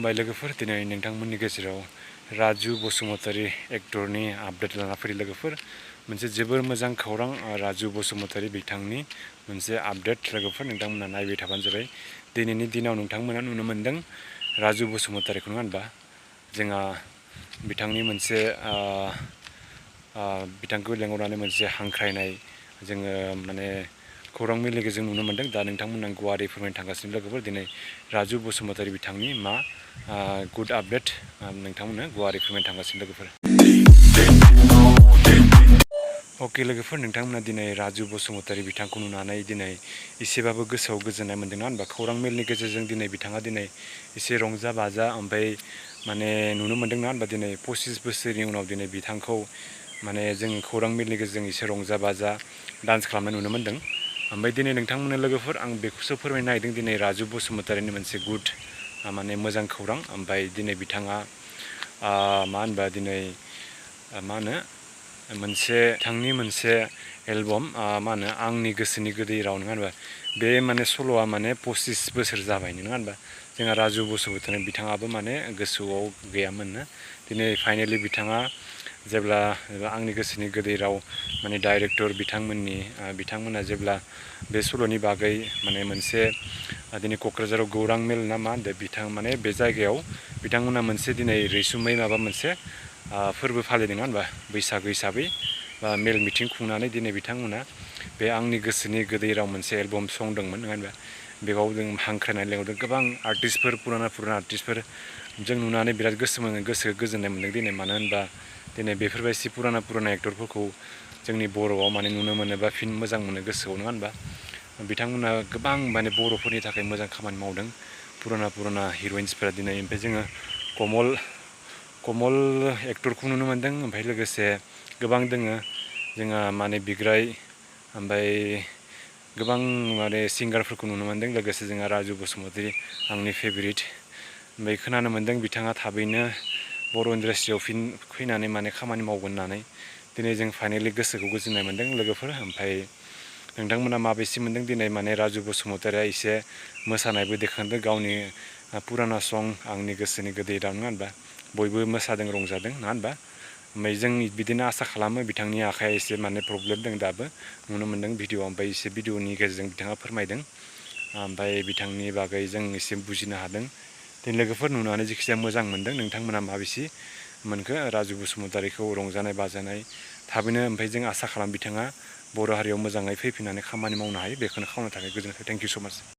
खुलुमबाय लोगोफोर दिनै नोंथांमोननि गेजेराव राजु बसुमतारी एक्टरनि आपडेट लाना फैदों लोगोफोर मोनसे जोबोर मोजां खौरां राजु बसुमतारी बिथांनि मोनसे आपडेट लोगोफोर नोंथांमोना नायबाय थाबानो जाबाय दिनैनि दिनाव नोंथांमोना नुनो मोनदों राजु बसुमतारीखौ नङा होनबा जोंहा बिथांनि मोनसे बिथांखौ लेंहरनानै मोनसे हांख्रायनाय जोङो माने खौरां मेलनि गेजेरजों नुनो मोनदों दा नोंथांमोना गुवारै फोरमायनो थांगासिनो लोगोफोर दिनै राजु बसुमतारी बिथांनि मा गुड आपडेट नोंथांमोननो गुवारै फोरमायनो थांगासिनो लोगोफोर अके लोगोफोर नोंथांमोना दिनै राजु बसुमतारी बिथांखौ नुनानै दिनै एसेबाबो गोसोआव गोजोननाय मोनदों ना होनबा खौरां मेलनि गेजेरजों दिनै बिथाङा दिनै एसे रंजा बाजा ओमफ्राय माने नुनो मोनदों ना होनबा दिनै 25 बोसोरनि उनाव दिनै बिथांखौ माने जों खौरां मेलनि गेजेरजों एसे रंजा बाजा डान्स खालामनाय नुनो मोनदों ओमफ्राय दिनै नोंथांमोननो लोगोफोर आं बेखौसो फोरमायनो नागिरदों दिनै राजु बसुमतारीनि मोनसे गुड माने मोजां खौरां ओमफ्राय दिनै बिथाङा मा होनबा दिनै मा होनो मोनसे बिथांनि मोनसे एलबाम मा होनो आंनि गोसोनि गोदै राव नङा होनबा बे माने सल'आ माने 25 बोसोर जाबाय नङा होनबा जोंहा राजु बसुमतारी बिथाङाबो माने गोसोआव गैयामोन दिनै फाइनेलि बिथाङा जेब्ला आंनि गोसोनि गोदै राव माने डाइरेक्टर बिथांमोना जेब्ला बे सल'नि बागै माने मोनसे दिनै क'क्राझाराव गौरां मेल ना मा होनदों माने बे जायगायाव बिथांमोना मोनसे दिनै रैसुमै माबा मोनसे फोरबो फालिदों होनबा बैसागो हिसाबै बा मेल मिटिं खुंनानै दिनै बिथांमोना बे आंनि गोसोनि गोदै राव मोनसे एलबाम सं दंमोन नङा होनबा बेयाव जों हांख्रायनानै लेंहरदों गोबां आर्टिस्टफोर पुराना आर्टिस्टफोर जों नुनानै बिराद गोसो गोजोननाय मोनदों दिनै मानो होनबा दिनै बेफोरबायदि पुराना एक्टरफोरखौ जोंनि बर'आव माने नुनो मोनो बा फिन मोजां मोनो गोसोआव नङा होनबा बिथांमोना गोबां माने बर'फोरनि थाखाय मोजां खामानि मावदों पुराना हिर'इन्सफोरा दिनै ओमफ्राय जोङो कमल एक्टरखौ नुनो मोनदों ओमफ्राय लोगोसे गोबां दोङो जोंहा माने बिग्राय ओमफ्राय गोबां माने सिंगारफोरखौ नुनो मोनदों लोगोसे जोंहा राजु बसुमतारी आंनि फेभरेट ओमफ्राय खोनानो मोनदों बिथाङा थाबैनो बर' इन्डास्ट्रियाव फैनानै माने खामानि मावगोन होननानै दिनै जों फाइनेलि गोसोखौ गोजोननाय मोनदों लोगोफोर ओमफ्राय नोंथांमोना माबायदि मोनदों दिनै माने राजु बसुमतारीया एसे मोसानायबो देखायदों गावनि पुराना सं आंनि गोसोनि गोदै राव नङा होनबा बयबो मोसादों रंजादों नङा होनबा ओमफ्राय जों बिदिनो आसा खालामो बिथांनि आखाइया एसे माने प्रब्लेम दं दाबो नुनो मोनदों भिडिअ ओमफ्राय एसे भिडिअनि गेजेरजों बिथाङा फोरमायदों ओमफ्राय बिथांनि बागै जों एसे बुजिनो हादों दिनै लोगोफोर नुनानै जेखिजाया मोजां मोनदों नोंथांमोना माबायदि मोनखो राजु बसुमतारीखौ रंजानाय बाजानाय थाबैनो ओमफ्राय जों आसा खालाम बिथाङा बर' हारियाव मोजाङै फैफिननानै खामानि मावनो हायो बेखौनो खावनो थाखाय गोजोननाय थेंक इउ स' माच